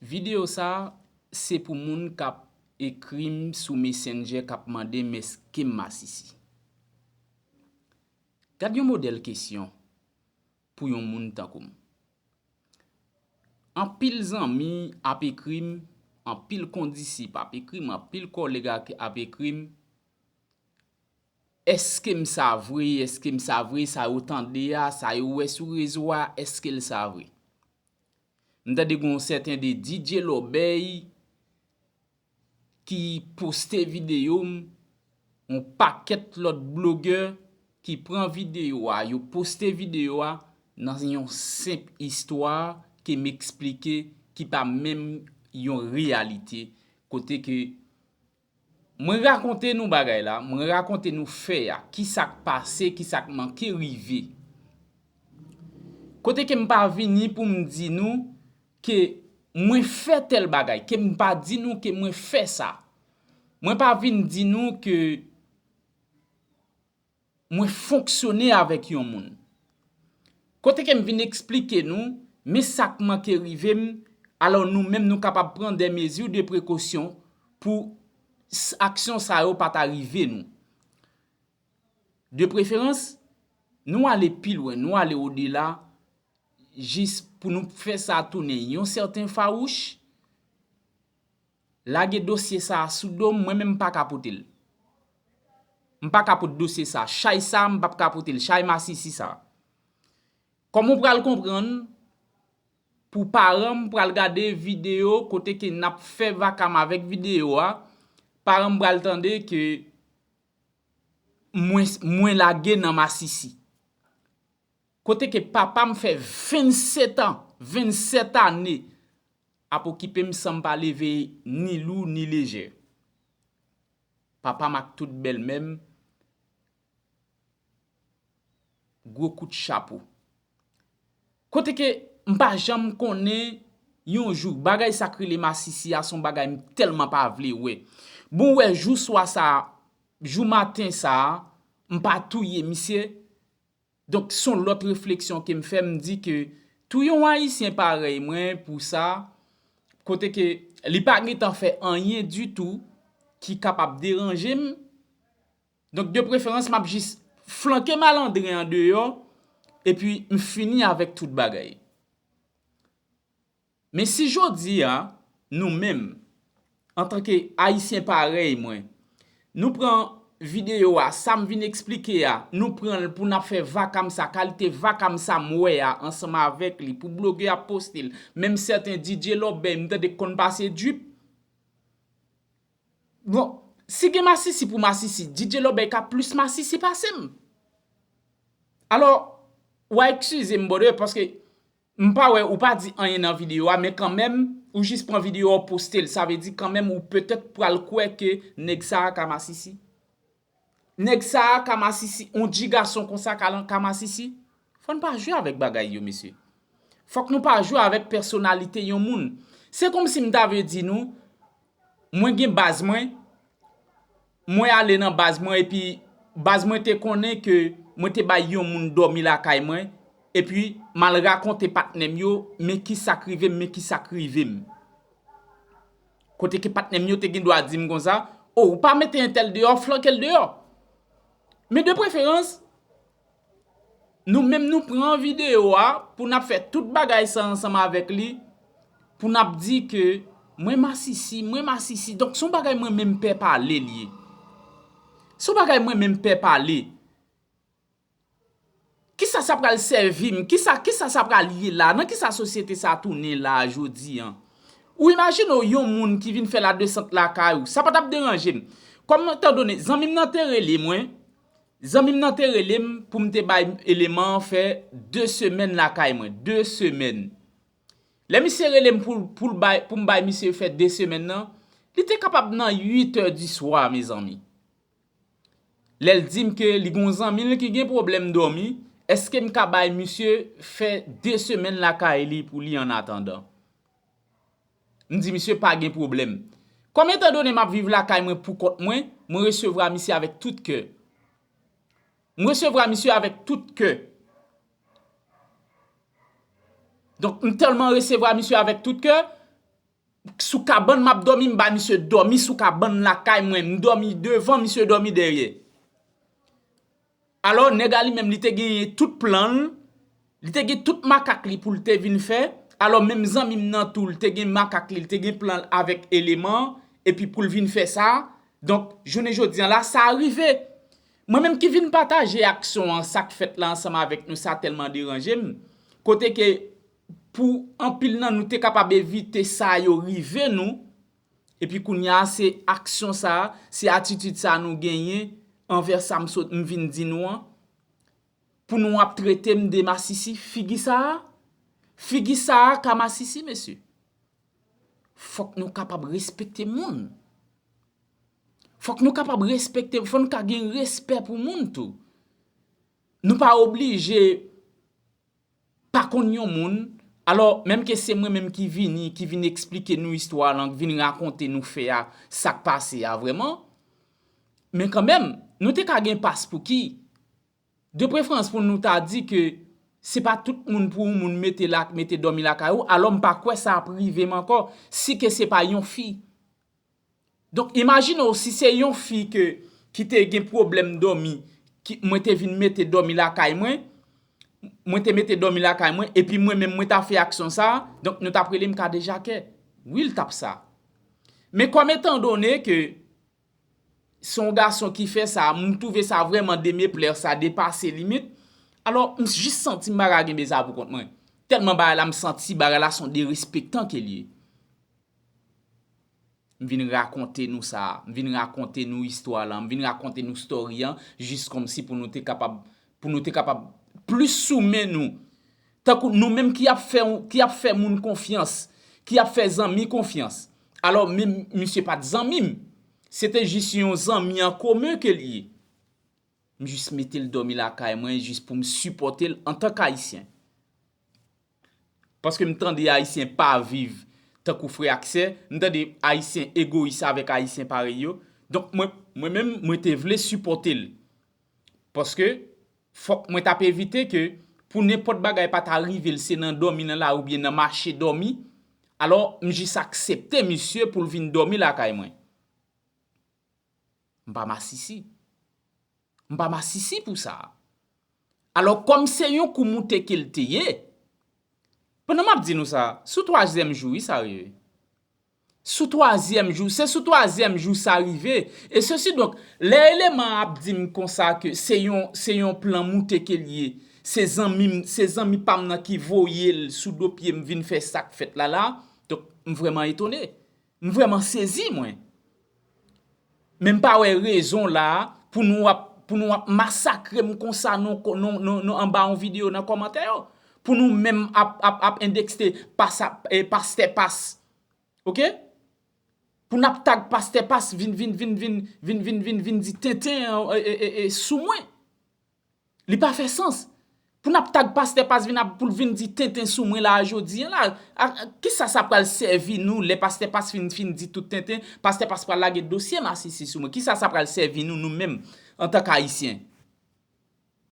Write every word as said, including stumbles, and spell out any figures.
Videyo sa a, se pou moun k ap ekri m sou Messenger, k ap mande m èske m masisi. Gad yon modèl kesyon pou yon moun tankou m. Anpil zanmi ap ekri m, anpil kondisip ap ekri m, anpil kòlèg ak, ap ekri m, èske m sa vre, èske m sa vre, sa yo tande a, sa yo wè sou rezo a, èske l sa vre? M tande gen yon sèten de D J Lòbèy ki poste videyo m, yon pakèt lòt blogè ki pran videyo a, yo poste videyo a nan yon senp istwa ke m eksplike, ki pa menm yon reyalite, kote ke mwen rakonte nou bagay la, mwen rakonte nou fè a, ki sa k pase, ki sa k manke rive. Kote ke m pa vini pou m di nou ke mwen fè tèl bagay, ke m pa di nou ke mwen fè sa. Mwen pa vin di nou ke mwen fonksyone avèk yon moun. Kote ke m vin eksplike nou, men sa k manke rive m, alò nou menm nou kapab pran des mesures de précaution pou s-, aksyon sa yo pa ta rive nou. De preferans, nou ale pi lwen, nou ale odela, jis pou nou fè sa tounen yon sèten fawouch, lage dosye sa a sou do m, mwen menm m pa ka pote l. M pa ka pote dosye sa a, chay sa a, m p ap ka pote l, chay masisi sa a. Kòm ou pral konprann, pou paran m pral gade videyo kote ke n ap fè vaka m avèk videyo a, paran m pral tande ke mwen, mwen lage nan masisi. Kote ke papa m fè vennsèt an, vennsèt ane, ap okipe m san m pa leve ni lou ni lejè. Papa m ak tout bèlmè m, gwo kout chapo. Kote ke m pa janm konnen yon jou, bagay sa k rele masisi a, se yon bagay m tèlman pa vle wè. Bon, wè, jou swa sa a, jou maten sa a, m pa touye misye. Donk, se yon lòt refleksyon ke m fè, m di ke touye yon Ayisyen parèy mwen pou sa, kote ke li pa gentan fè anyen ditou ki kapab deranje m. Donk, de preferans, m ap jis flanke malandren an deyò, epi m fini avèk tout bagay. Men si jodi a, nou menm, antanke Ayisyen parèy mwen, nou pran videyo a, sa m vin eksplike a, nou pran l pou n ap fè vaka m sa, kalite vaka m sa m wè a, ansanm avèk li, pou blogè ap poste l, menm sèten D J Lòbèy, m tande k konn pase drip. Bon, si gen masisi pou masisi, D J Lòbèy ka plis masisi pase m. Alò, w a eskize m, brother, paske m pa wè ou pa di anyen nan videyo a, men kanmenm, ou jis pran videyo a, w poste l. Sa vle di kanmenm ou petèt pral kwè ke nèg sa a ka masisi. Nèg sa a ka masisi, yon ti gason konsa ka lan-, ka masisi. Fò n pa jwe avèk bagay yo, mesye. Fòk nou pa jwe avèk pèsonalite yon moun. Se kòmsi m ta vle di nou, mwen gen baz mwen, mwen ale nan baz mwen, epi baz mwen te konnen ke mwen te bay yon moun dòmi lakay mwen, epi m al rakonte patnè m yo, men ki sa k rive m, men ki sa k rive m. Kote ke patnè m yo te gen dwa di m konsa, "O, ou pa mete entèl deyò, flanke l deyò." Men de preferans, nou menm nou pran videyo a pou n ap fè tout bagay sa ansanm avèk li, pou n ap di ke mwen masisi, mwen masisi. Donk, se yon bagay mwen menm pè pale l ye. Se yon bagay mwen menm pè pale. Kisa sa pral sèvi m? Kisa, kisa sa pral ye la? Nan kisa sosyete sa tounen la jodi an? Ou imajine w yon moun ki vin fè ladesant lakay ou. Sa pa t ap deranje m. Kòm etan done, zanmi m nan te rele mwen, zanmi m nan te rele m pou m te bay eleman an fè de semèn lakay mwen. De semèn. Lè misye rele m pou, pou l bay, pou m bay misye fè de semèn nan, li te kapab nan uit è di swa, mezanmi. Lè l di m ke li gen yon zanmi l ki gen pwoblèm dòmi, èske m ka bay misye fè de semèn lakay li pou li annatandan? M di misye pa gen pwoblèm. Kòm etan done m ap viv lakay mwen pou kont mwen, mwen resevwa misye avèk tout kè. Mwen resevwa misye avèk tout kè. Donk, m tèlman resevwa misye avèk tout kè, sou kabann m ap dòmi, m bay misye dòmi sou kabann lakay mwen, m dòmi devan, misye dòmi dèyè. Alò, nèg la li menm, li te genyen tout plan l, li te gen tout makak li pou l te vin fè. Alò, menm zanmi m nan tou, li te gen makak li, li te gen plan l avèk eleman, epi pou l vin fè sa. Donk, jounen jodi an la, sa rive. Mwen menm ki vin pataje aksyon an, sa k fèt la ansanm avèk nou, sa tèlman deranje m. Kote ke pou anpil nan nou te kapab evite sa yo rive nou, epi kounye a, se aksyon sa a, se atitid sa a nou genyen anvè sa m sot, m vin di nou an, pou nou ap trete m de masisi, figi sa a, figi sa a ka masisi, mesye. Fòk nou kapab respekte moun. Fòk nou kapab respekte, fò n ka gen respè pou moun tou. Nou pa oblije pa konn yon moun. Alò, menm ke se mwen menm ki vini, ki vin eksplike nou istwa lan, ki vin rakonte nou fè a, sa k pase a vrèman. Men kanmenm, nou te ka gen pas pou ki, de preferans pou nou ta di ke se pa tout moun pou yon moun mete la, mete dòmi lakay ou, alò m pa kwè sa ap rive m ankò, si ke se pa yon fi. Donk, imajine w si se yon fi ke, ki te gen pwoblèm dòmi, ki, mwen te vin mete dòmi lakay mwen, mwen te mete dòmi lakay mwen, epi mwen menm mwen ta fè aksyon sa a, donk nou t ap rele m kadejakè. Wi, l t ap sa. Men kòm etandone ke se yon gason ki fè sa, m twouve sa vrèman demeplè, sa depase limit. Alò, m jis santi m pa ka kenbe sa pou kont mwen. Tèlman bagay la, m santi bagay la se yon derespektan ke l ye. M vin rakonte nou sa, m vin rakonte nou istwa lan, m vin rakonte nou story an, jis kòmsi pou nou te kapab, pou nou te kapab plis sou men nou. Tankou nou menm ki ap fè, ki ap fè moun konfyans, ki ap fè zanmi konfyans. Alò, men misye pa t zanmi m. Se te jis yon zanmi an komen ke l ye. M jis mete l dòmi lakay mwen, jis pou m sipòte l antank Ayisyen. Paske m tande Ayisyen pa viv tankou frè ak sè, m tande Ayisyen egoyis avèk Ayisyen parèy yo. Donk, mwen, mwen menm, mwen te vle sipòte l. Paske, fòk mwen t ap evite ke pou nenpòt bagay pa ta rive l, se nan dòmi nan lari oubyen nan mache dòmi. Alò, m jis aksepte misye pou l vin dòmi lakay mwen. M pa masisi. M pa masisi pou sa. Alò, kòm se yon kou moute ke l te ye, pandan m ap di nou sa, sou twazyèm jou, wi, sa rive. Sou twazyèm jou, se sou twazyèm jou sa rive. E sesi donk, lè eleman an ap di m konsa ke se yon, se yon plan moute ke l ye, se zanmi m, se zanmi pa m nan ki voye l sou do pye m vin fè sa k fèt la la, donk, m vrèman etone. M vrèman sezi, mwen. Men m pa wè rezon la a pou nou ap, pou nou ap masakre m konsa non, non, non, non, anba yon videyo nan kòmantè yo. Pou nou menm ap, ap, ap endekste pas, eh, pastè pas. Oke? Pou n ap tag pastè pas vin, vin, vin, vin, vin, vin, vin, vin di tenten, eh, eh, eh, eh, sou mwen. Li pa fè sans. Pou n ap tag pastè pas vin ap, pou l vin di tenten sou mwen la a jodi an la. A, a, kisa sa pral sèvi nou lè pastè pas fin, fin di tout tenten, pastè pas pral lage dosye masisi sou mwen? Kisa sa pral sèvi nou, nou menm, antank Ayisyen?